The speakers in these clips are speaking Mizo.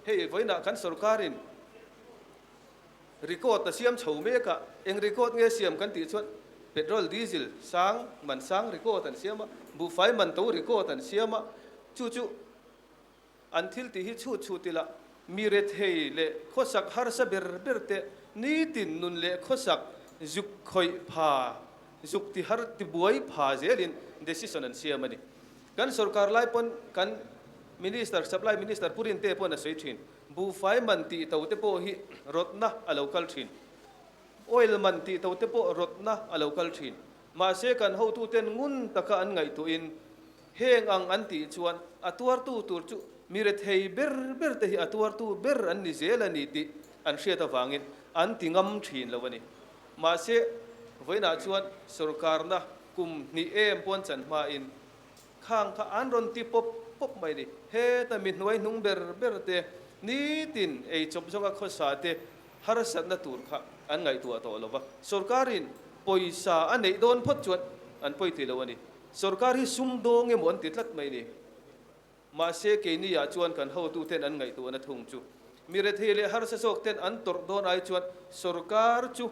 Hei vawiinah kan sorkarin record a siam chho mek a, eng record nge siam kan tih chuan petrol, diesel sang man sang record an siam a, buhfai man to record an siam a, chu chu an thil tih hi chhut chhut ila mi rethei leh khawsak harsa ber ber te nitin nun leh khawsak zuk khawih pha, zuk ti har ti buai pha zelin decision an siam a ni. Kan sorkar lai pawn kan Minister, Supply Minister Pu Rinte pawn a sawi thin. Buhfai man tih to te pawh hi rawtna a lo kal thin. Oil man tih to te pawh rawtna a lo kal thin. Mahse kan hotuten ngun taka an ngaihtuahin heng ang an tih chuan a tuartu tur chu mi rethei ber ber te hi a tuartu ber an ni zel a ni tih an hriat avangin an ti ngam thin lo a ni. Mahse vawiinah chuan sorkarna kum hnih em pawn chan hmain Khang kha an rawn ti pawp pawp mai ni. Heta mi hnuai hnung ber ber te, nitin ei chawp zawnga khawsa te harsatna tur kha an ngaihtuah tawh lo va. Sorkarin pawisa a neih dawn phawt chuan an pawi ti lo a ni. Sorkar hi sum dawng emaw an ti tlat mai ni. Mahse keini ah chuan kan hotu ten an ngaihtuahna thung chu mi rethei leh harsa zawk ten an tawrh dawn ai chuan sorkar chu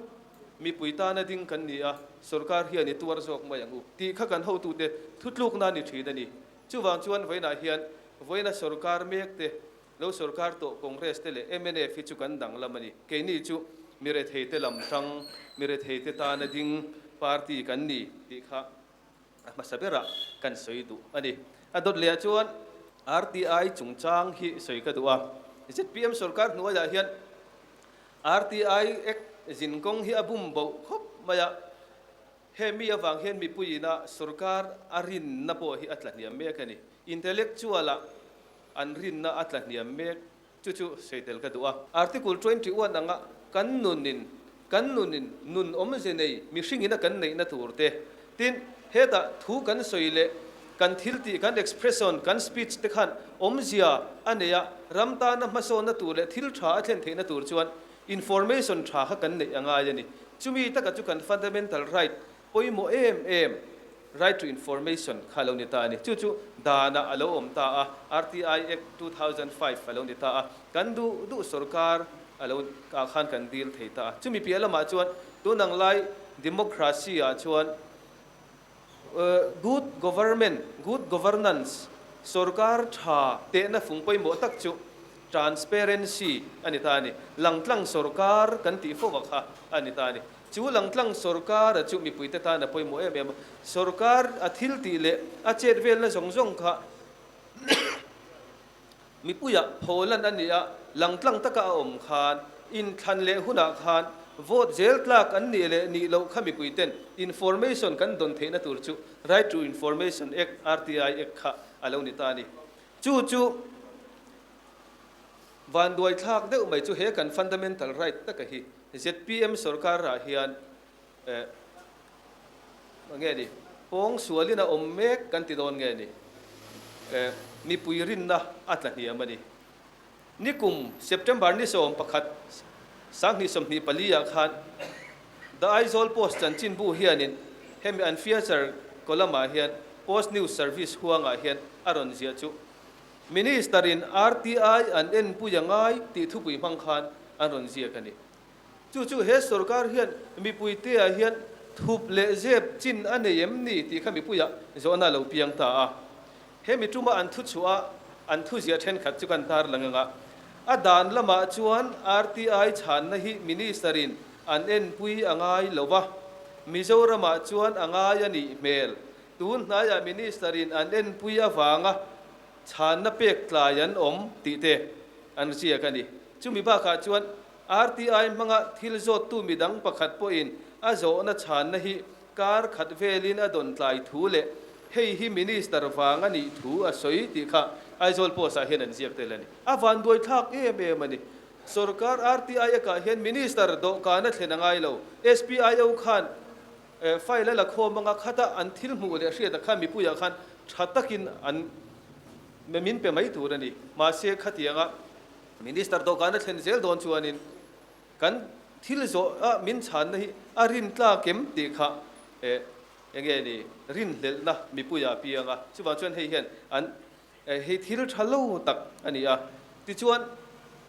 Mipui tana ding kan ni a, sorkar hian i tuar zawk mai ang u tih kha kan hotute thutlukna a ni thin a ni. Chuvang chuan vawiinah hian vawiina sorkar mek te, lo sorkar tawh Congress te leh mnf hi chu kan danglam a ni. Keini chu mi retheite lam tang, mi retheite tana ding party kan ni tih kha a hmasa berah kan sawi duh a ni. A dawt lehah chuan RTI chungchang hi sawi ka duh a. Zpm sorkar hnuaiah hian RTI Act zin kawng hi a bum boh khawp mai a, he mi avang hian mipuiin a sorkar a rinna pawh hi a tla hniam mek a ni. Intellectual-a an rinna a tla hniam mek chu chu sawi tel ka duh a. Article 21 anga kan nunin kan nunin nun awmze nei mihringin a kan neihna tur te, tin hetah thu kan sawi leh kan thil tih kan expression kan speech te khan awmzia a nei a, ram tana hmasawnna tur leh thil tha a thlen theihna tur chuan information tha kha kan neih a ngai a ni. Chumi taka chu kan fundamental right pawimawh em em right to information kha a lo ni ta a ni. Chu chu danah a lo awm ta a, RTI Act 2005 a lo ni ta a, kan duh duh sorkar a lo ah khan kan dil thei ta a. Chumi piah lamah chuan tunang lai democracy ah chuan Good government, good governance, sorkar tha tehna fung pawimawh tak chu transparency a ni ta a ni. Langtlang sorkar kan tih fo vak kha a ni ta a ni. Chu langtlang sorkar a chu mipuite tan a pawimawh em em a. Sorkar a thil tih leh a chet velna zawng zawng kha Mipuiah pholan a nih a, langtlang taka a awm khan inthlan leh hunah khan vote zel tlak an nih leh nih loh kha mipuiten information kan dawn theihna tur chu Right to Information Act, RTI Act, kha a lo ni ta a ni. Chu chu vanduai thlak deuh mai chu he kan fundamental right taka hi zpm sorkarah hian eh nge ni pawng sualin a awm mek kan ti dawn nge ni eh mipui rinna a tla hniam a ni. Nikum September ni 11 2024 ah khan The Aizawl Post chanchinbu hianin hemi an feature column ah hian Post News Service huangah hian a rawn ziah chu Minister in RTI an enpui a ngai tih thupui hmang khan an rawn ziak a ni. Chu chu he sorkar hian mipuiteah hian thup leh zep chin a nei em ni tih kha mipuiah zawhna a lo piang ta a. He mi tuma an thu chhuah a, an thu ziah thenkhat chu kan tar lang ang a. A dan lamah chuan RTI chhanna hi Minister-in an enpui a ngai lo va, Mizoramah chuan a ngai a nih hmel. Tun hnaiah Minister-in an enpui avanga chhanna pek tlai an awm tih te an ziak a ni. Chumi bakah chuan RTI hmanga thil zawttu midang pakhat pawhin a zawhna chhanna hi kar khat velin a dawn tlai thu leh hei hi Minister vang a nih thu a sawi tih kha Aizawl Post ah hian an ziak tel a ni. A vanduai thlak em em a ni. Sorkar RTI a kah hian Minister dawhkan a thlen a ngai lo. SPIO khan file a la khawm anga khata an thil hmuh leh hriat ah khan mipuiah khan tha takin an min pe mai tur a ni. Mahse khatianga Minister dawhkan a thlen zel dawn chuanin kan thil zawh a min chhanna hi a rin tlak em tih kha eh enge ni rinhlelhna mipuia piang a, chuvang chuan hei hian an hei thil tha lo tak a ni a. Tichuan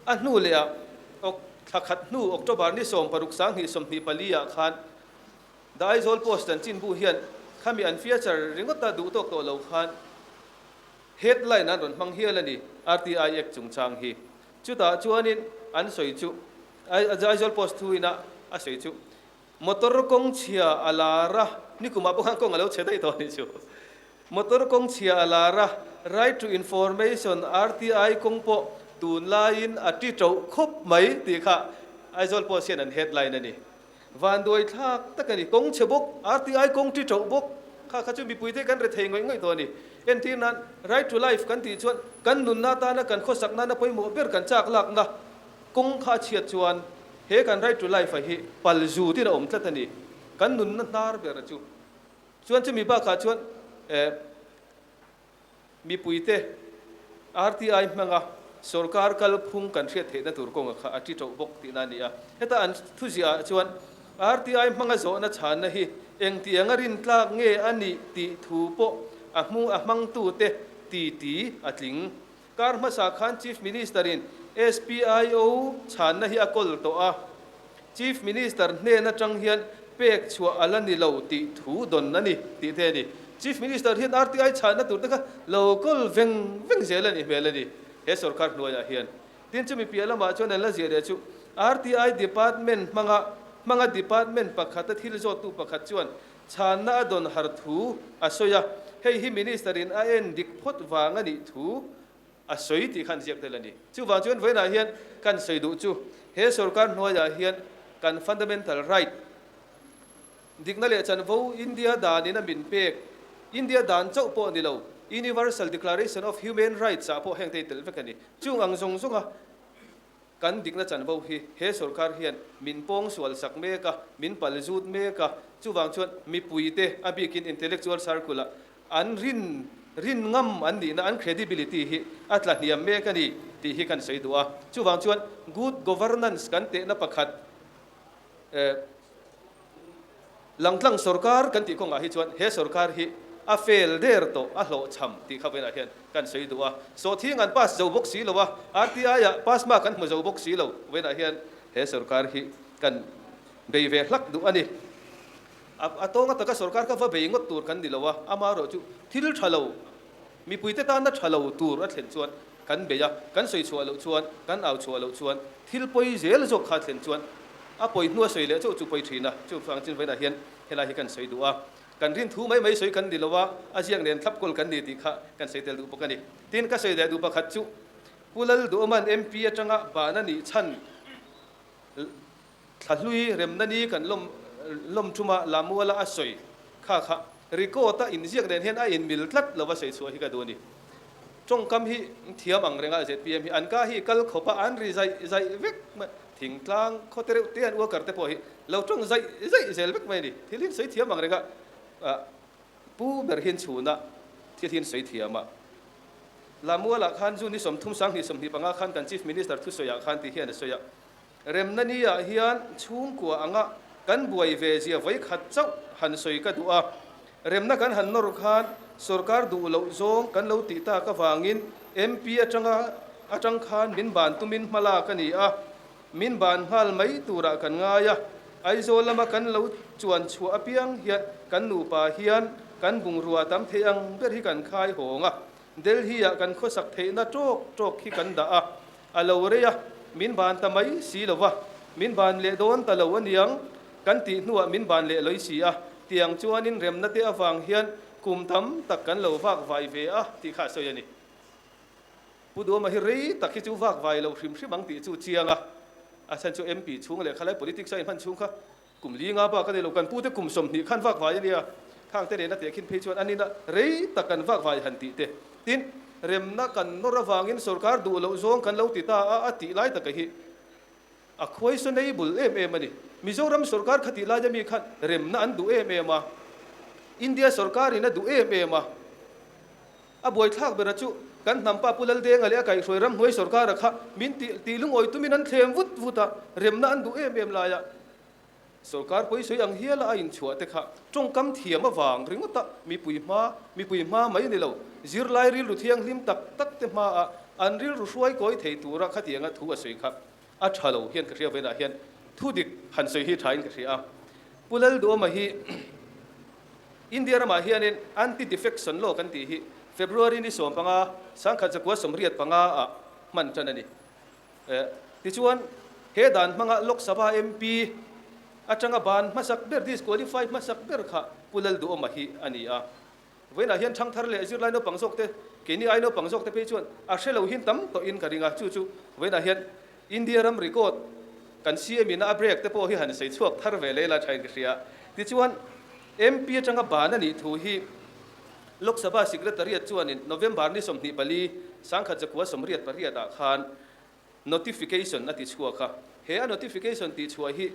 A hnu leh ah Oct. Thla khat hnu October ni 16 2024 ah khan The Aizawl Post chanchinbu hian khami an feature ringawt a duh tawk tawh lo khan headline an rawn hmang hial a ni, RTI Act chungchang hi. Chutah chuanin an sawi chu Aizawl Post thuin a a sawi chu Motor kawng chhia a lar a, nikumah pawh khan kawng a lo chhe daih tawh a nih chu. Motor kawng chhia a lar a, Right to Information, RTI, kawng pawh tunlaiin a ti tauh khawp mai tih kha Aizawl Post hian an headline a ni. Vanduai thlak tak a ni. Kawng chhe bawk, RTI kawng ti tauh bawk kha kha chu mipuite kan rethei ngawih ngawih tawh a ni. Entir nan, Right to Life kan tih chuan kan nunna atana kan khawsak nana pawimawh ber kan chak lakna kawng kha a chhiat chuan he kan Right to Life a hi pal zutin a awm tlat a ni. Kan nunna hnar ber chu. Chuan chumi bakah chuan eh mipuite RTI hmanga sorkar kalphung kan hriat theihna tur kawnga kha a ti tauh bawk tihna a ni a. Heta an thuziah ah chuan RTI hmanga zawhna chhanna hi engtianga rintlak nge a nih tih thu pawh a hmu a hmangtute titi a tling. Kar hmasa khan Chief Minister in SPIO chhanna hi a kawl tawh a, Chief Minister hnen atang hian pek chhuah a la ni lo tih thu dawn a ni tih te a ni. Chief Minister hian RTI chhanna tur te kha lo kawl veng veng zel a nih hmel a ni he sorkar hnuaiah hian. Tin chumi piah lamah chuan an la ziah leh chu RTI Department hmanga hmanga Department pakhata thil zawttu pakhat chuan Chhanna a dawn har thu a sawi a, hei hi Minister in a en dik phawt vang a nih thu a sawi tih khan ziak tel a ni. Chuvang chuan vawiinah hian kan sawi duh chu he sorkar hnuaiah hian kan fundamental right, dikna leh chanvo India danin a min pek, India dan chauh pawh ni lo, Universal Declaration of Human Rights ah pawh heng te hi tel vek a ni. Chung ang zawng zawnga Kan dikna chanvo hi he sorkar hian min pawng sual sak mek a, min pal zut mek a, chuvang chuan mipuite a bikin intellectual circle-ah an rin rin ngam an nihna, an credibility hi a tla hniam mek a ni tih hi kan sawi duh a. Chuvang chuan good governance kan tehna pakhat eh Langtlang sorkar kan tih kawngah hi chuan he sorkar hi a fail der tawh, a hlawhchham tih kha vawiinah hian kan sawi duh a. Sawhthing an pass zo bawk si lo a, RTI-ah pass mark an hmu zo bawk si lo, vawiinah hian he sorkar hi kan bei ve hlak duh a ni. A tawnga taka sorkar kha va bei ngawt tur kan ni lo a, amaherawh chu thil tha lo, mipuite tana tha lo tur a thlen chuan kan bei a, kan sawi chhuah loh chuan, kan au chhuah loh chuan thil pawi zel zawk kha thlen chuan a pawi hnua sawi leh chauh chu pawi thin a, chuvang chin vawiinah hian helai hi kan sawi duh a, kan rin thu mai mai sawi kan ni lo a, a ziak nen thlap kawl kan ni tih kha kan sawi tel duh bawk a ni. Tin, ka sawi leh duh pakhat chu Pu Lalduhawma'n MP atanga bahna nih chhan thla hlui remna ni kan lawm lawm thuma Lamuala a sawi kha kha record a inziak nen hian a inmil tlat lova sawi chhuah hi ka duh a ni. Tawngkam hi thiam ang renga zpm hi an ka hi kal khawp a an ri zaih zaih vek mai thingtlang khaw te reuh te an worker te pawh hi lo tawng zaih zaih zel vek mai a ni. Thil hi sawi thiam ang renga pu ber hian chhuna thil hi an sawi thiam a. Lamualah khan June ni 30 2025 khan kan Chief Minister thusawiah khan ti hian a sawi a. Remna ni ah hian chhungkua anga kan buai ve zia vawi khat chauh han sawi ka duh a, remna kan han nawr khan sorkar duh loh zawng kan lo tih tak avangin MP atanga atang khan min ban tumin hma lak a ni a, min ban nghal mai turah kan ngai a, Aizawl lama kan lo chuan chhuah apiang hian kan nupa hian kan bungrua tam thei ang ber hi kan khai hawng a, Delhi ah kan khawsak theihna tawk tawk hi kan dah a. A lo rei a, min ban ta mai si lo va, min ban leh dawn ta lo aniang kan tih hnuah min ban leh lawih si a, tiang chuanin remna te avang hian kum tam tak kan lo vak vai ve a tih kha a sawi a ni. Pu Duama hi rei tak hi chu vak vai lo hrim hrim ang tih chu chiang a, a chhan chu MP chhung leh khalai politics a inhman chhung kha Kum li nga bak a ni lo, kan pute kum 20 khan vak vai a nia, khang te nena tehkhin phei chuan an ina rei tak kan vak vai han tih te. Tin, remna kan nawr avangin sorkar duh loh zawng kan lo ti ta a, a tih lai taka hi a khuaisaw nei bul em em a ni. Mizoram sorkar kha tih laia mi khan remna an duh em em a, India sorkarin a duh em em a. A buaithlak bera chu kan hnampa Pu Laldenga leh a kaihhruai ramhnuai sorkara kha min tih tih lungawi tumin an thlem vut vut a, remna an duh em em laia sorkar pawisawi ang hiala a inchhuah te kha tawngkam thiam avang ringawt a mipui hma mipui hma mai ni lo, zirlai rilru thianghlim tak tak te hmaah An rilru hruai kawi thei tura khatianga thu a sawi kha a tha lo hian ka hria vawiinah hian thu dik han sawi hi thain ka hria a. Pu Lalduhawma hi India ramah hianin Anti-Defection Law kan tih hi February ni 15, 1985 ah hman tan a ni. Tichuan, he dan hmanga Lok Sabha MP atanga ban hmasak ber, disqualify hmasak ber kha Pu Lalduhawma hi a ni a. Vawiinah hian thangthar leh zirlai naupang zawk te, keini ai naupang zawk te phei chuan a hre lo hin tam tawhin ka ring a, chu chu vawiinah hian India ram record kan CM in a break te pawh hi han sawi chhuak thar ve leh la thain ka hria. Tichuan, MP atanga ban a nih thu hi Lok Sabha Secretariat chuanin November ni 24, 1988 ah khan notification a ti chhuak a. He a notification tih chhuah hi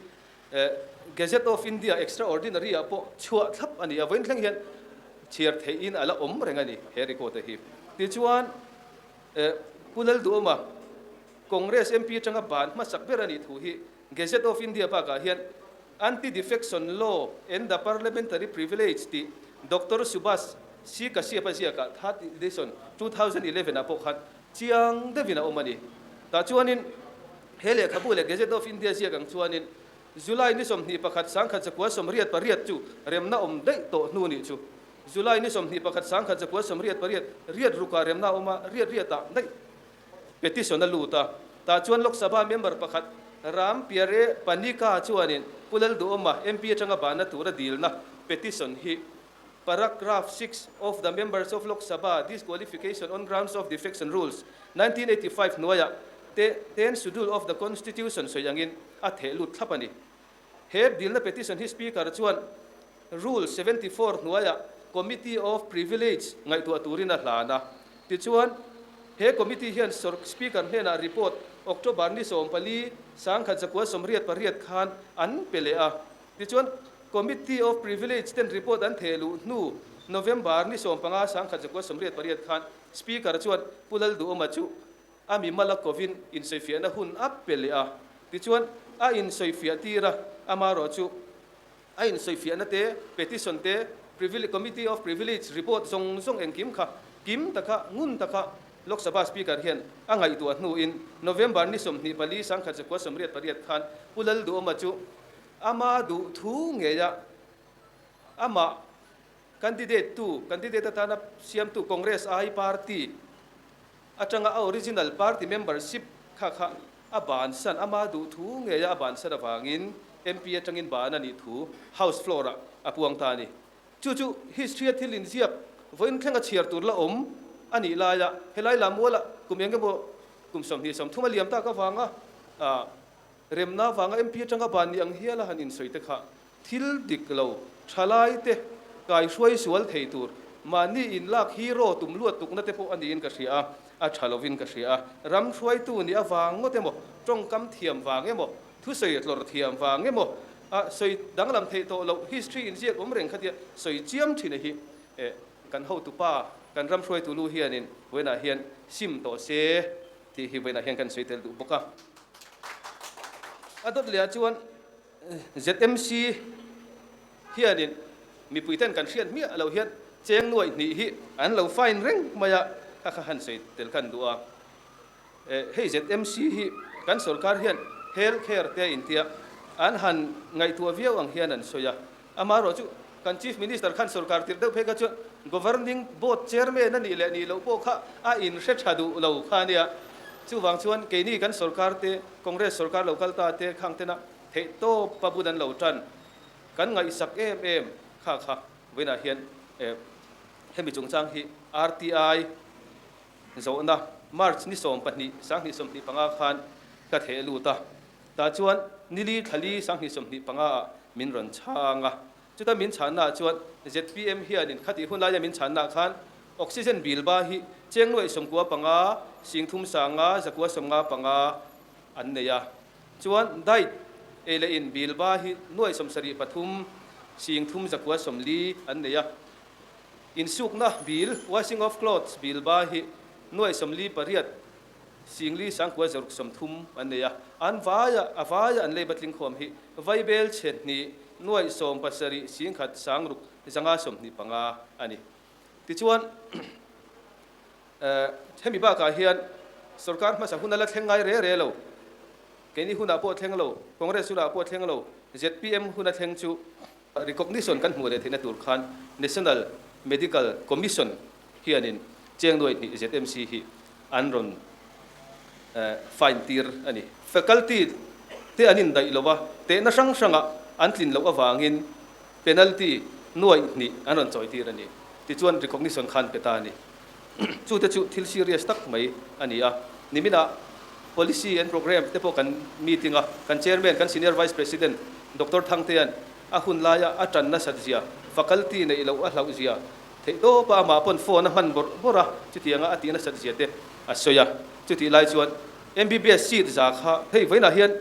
Gazette of India Extraordinary ah pawh chhuah thlap a ni a, vawiin thleng hian chhiar theihin a la awm reng a ni he record-a hi. Tichuan, Pu Lalduhawma, Congress MP atanga ban hmasak ber a nih thu hi Gazette of India bakah hian Anti-Defection Law and the Parliamentary Privilege tih Doctor Subhas C. Kashyap a ziakah third edition 2011 ah pawh khan Chiang deuhin a awm a ni. Tah chuanin he lehkhabu leh Gazette of India ziak ang chuanin July ni 21 1988 chu remna awm daih tawh hnu nih chu. July ni 21 1988 riat rukah remna a awm a, riat riatah daih petition a lut a. Tah chuan Lok Sabha member pakhat Ram Pyare Panika chuanin Pu Lalduhawma MP atanga bahna tura dilna petition hi Paragraph 6 of the Members of Lok Sabha Disqualification on Grounds of Defection Rules, 1985 hnuaiah te Tenth Schedule of the Constitution sawi angin a theh lut thlap a ni. He dilna petition hi Speaker chuan Rule 74 hnuaiah Committee of Privilege ngaihtuah turin a hlan a. Tichuan, he committee hian Speaker hnenah report October ni 14, 1988 khan an pe leh a. Tichuan, Committee of Privilege ten report an theh luh hnu November ni 15, 1988 khan Speaker chuan Pu Lalduhawma chu a mimal a kovin insawifiahna hun a pe leh a. Tichuan, a insawifiah tir a, amaherawh chu a insawifiahna te, petition te, Committee of Privilege report zawng zawng engkim kha kim taka, ngun taka Lok Sabha Speaker hian a ngaihtuah hnuin November ni 24, 1988 khan Pu Lalduhawma chu Ama duh thu ngeia amah candidate tu, candidate atana siamtu Congress I party atanga a original party membership kha kha a bansan, ama duh thu ngeia a bansan avangin MP atangin ban a nih thu House floor ah a puang ta a ni. Chu chu history a thil inziak vawiin thlenga chhiar tur la awm a nih laia helai Lamuala kum eng emaw kum 20 30 a liam tak avanga Remna vanga MP atanga ban ni ang hial a han insawi te kha thil dik lo, thalai te kaihruai sual thei tur, mahni inlak hero tum luat tukna te pawh a niin ka hria a, a tha lovin ka hria a. Ram hruaitu nih avang ngawt emaw, tawngkam thiam vang emaw, thusawi tlawr thiam vang emaw, a sawi danglam theih tawh loh history inziak awm reng kha tia sawi chiam thin a hi kan hotupa, kan ram hruaitu lu hianin vawiinah hian sim tawh se tih hi vawiinah hian kan sawi tel duh bawk a. A dawt leh ah chuan ZMC hianin mipuiten kan hriat hmiah loh hian cheng nuaih hnih hi an lo fine reng mai a, kha kha han sawi tel khan duh a. Hei ZMC hi kan sorkar hian health care te a intia an han ngaihtuah viau ang hian an sawi a. Amaherawh chu kan Chief Minister khan sorkar tirh deuh phei kha chuan Governing Board Chairman a nih leh nih loh pawh kha a inhre tha duh lo kha a nia. Chuvang chuan keini kan sorkar te, Congress sorkar lo kal ta te khang tena theihtawp pa bun an lo tan kan ngaihsak em em kha kha vawiinah hian hemi chungchang hi RTI zawhna March ni 12, 2025 khan ka theh lut a. Tah chuan nili thlali 2025 ah min rawn chhang a. Chuta min chhanna ah chuan zpm hianin khatih hun laia min chhanna ah khan oxygen bill ba hi cheng nuaih 95, 30 sanga 9 55 an nei a. Chuan diet ei leh in bill ba hi nuaih 73, 30 9 40 an nei a. Insukna bill, washing of clothes, bill ba hi nuaih 48, 4 9 6 30 an nei a, an vaia a vaia an lei batling khawm hi Vaibel chhe hnih nuaih 17 1 6 5 25 a ni. Tichuan, hemi bakah hian. Sorkar hmasa hun a la thleng ngai re re lo. Keini hunah pawh thleng lo, Congress hunah pawh thleng lo, zpm huna thleng chu recognition kan hmuh leh theihna tur khan National Medical Commission hianin cheng nuai hnih ZMC hi an rawn fine tir a ni. Faculty te an indaih lo a, tehna hrang hranga an tlin loh avangin penalty nuai hnih an rawn chawi tir a ni. Tichuan recognition khan pe ta a ni. Chute chu thil serious tak mai a ni a. Niminah Policy and Programme te pawh kan meeting a, kan Chairman, kan Senior Vice President Doctor Thangtea'n a hun laia a tan nasat zia, faculty neih loh a hlauh zia, theih tawpa amah pawn phone a hman bawrh bawrh a, chutianga a tih nasat zia te a sawi a. Chutih lai chuan MBBS seat za kha hei vawiinah hian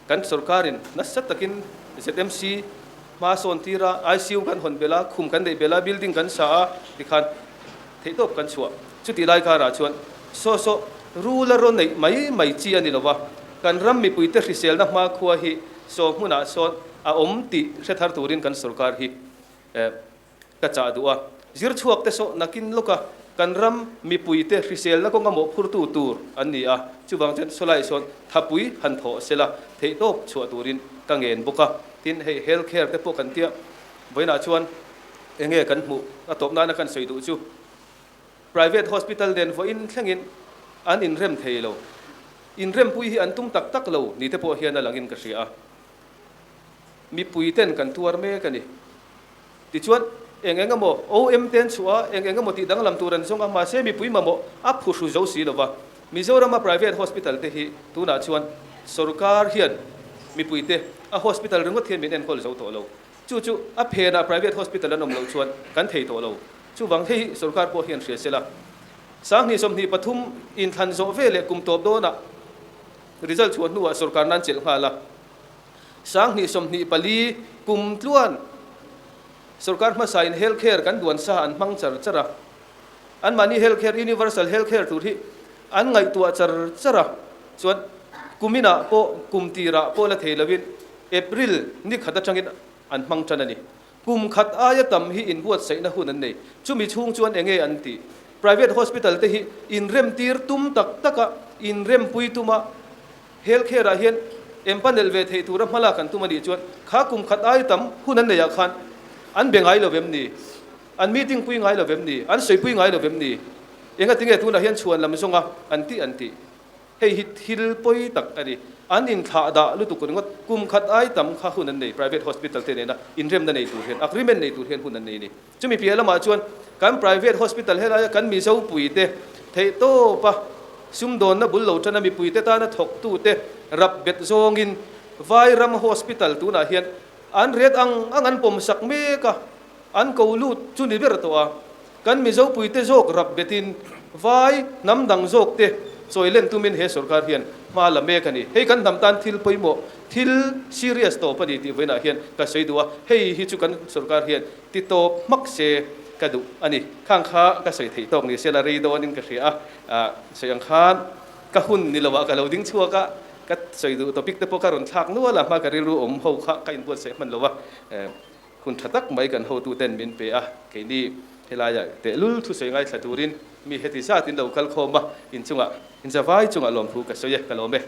kan sorkarin nasa takin ZMC hma sawn tir a, ICU kan hawn belh a, khum kan neih belh a, building kan sa a tikhan theihtawp kan chhuah. Chutih lai karah chuan saw saw rul a rawn neih mai mai chi a ni lo va, kan ram mipuite hriselna hmakhua hi saw hmunah sawn a awm tih hre thar turin kan sorkar hi Ka chah duh a, zir chhuak te sawh nakin lawka kan ram mipuite hriselna kawnga mawhphurtu tur an ni a, chuvang chuan sawlai sawn thapui han thawh sela theihtawp chhuah turin ka ngen bawk a. Tin, hei health care te pawh kan tia, vawiinah chuan enge kan hmuh a tawp nana kan sawi duh chu private hospital nen vawiin thlengin an inrem thei lo, inrempui hi an tum tak tak lo ni te pawh hian a langin ka hria a, mipuiten kan tuar mek a ni. Tichuan, eng eng emaw OM te an chhuah a, eng eng emaw tih danglam tur an zawng a, mahse mipui mamawh a phuhru zo si lova. Mizorama private hospital te hi tunah chuan sorkar hian mipuite a hospital ringawt hian min enkawl zo tawh lo. Chu chu a phenah private hospital an awm loh chuan kan thei tawh lo. Chuvang hei hi sorkar pawh hian hria sela. Sanghnih 23 inthlan zawh ve leh kum tawp dawnah result chhuah hnuah sorkar nan chelh nghal a. 2024 kum tluan sorkar hmasain health care kan duan sa an hmang char char a, anmahni health care, universal health care tur hi an ngaihtuah char char a, chuan kuminah pawh kum tirah pawh la thei lovin April ni khat atangin an hmang tan a ni. Kum khat aia tam hi inbuatsaihna hun an nei. Chumi chhung chuan enge an tih? Private hospital te hi inremtir tum tak taka inrempui tuma Health care ah hian empanel ve theih tura hmalak an tum a nih chuan kha kum khat ai tam hun an neih ah khan an be ngai lo vem ni? An meeting pui ngai lo vem ni? An sawi pui ngai lo vem ni? Enga tinge tunah hian chhuan lam zawnga an tih an tih? Hei hi thil pawi tak a ni. An inthlah dah lutuk ringawt kum khat ai tam kha hun an nei private hospital te nena inremna nei tur hian agreement nei tur hian hun an nei a ni. Chumi piah lamah chuan kan private hospital helaia kan Mizopuite theihtawpa sumdawnna bul lo tana mipuite tana thawktute rap bet zawngin Vairam Hospital tunah hian an ret ang ang an pawmsak mek a, an ko lut chu ni ber tawh a. Kan Mizopuite zawk rap betin Vai hnam dang zawkte chawi len tumin he sorkar hian hma la mek a ni. Hei kan hnam tan thil pawimawh, thil serious tawp a ni tih vawiinah hian ka sawi duh a, hei hi chu kan sorkar hian Ti tawp hmak se ka duh a ni. Khang kha ka sawi theih tawk ni se la rei dawnin ka hria a, sawi ang khan ka hun ni lovah ka lo ding chhuak a, ka sawi duh topic te pawh ka rawn thlak nual a, hma ka rilru awm ho kha ka inbuatsaih hman lo va, hun tha tak mai kan hotuten min pe a, keini helaiah tehlul thusawi ngaithla turin mi heti zatin lo kal khawm a, inchungah inzavai chungah lawmthu ka sawi e, ka lawm e.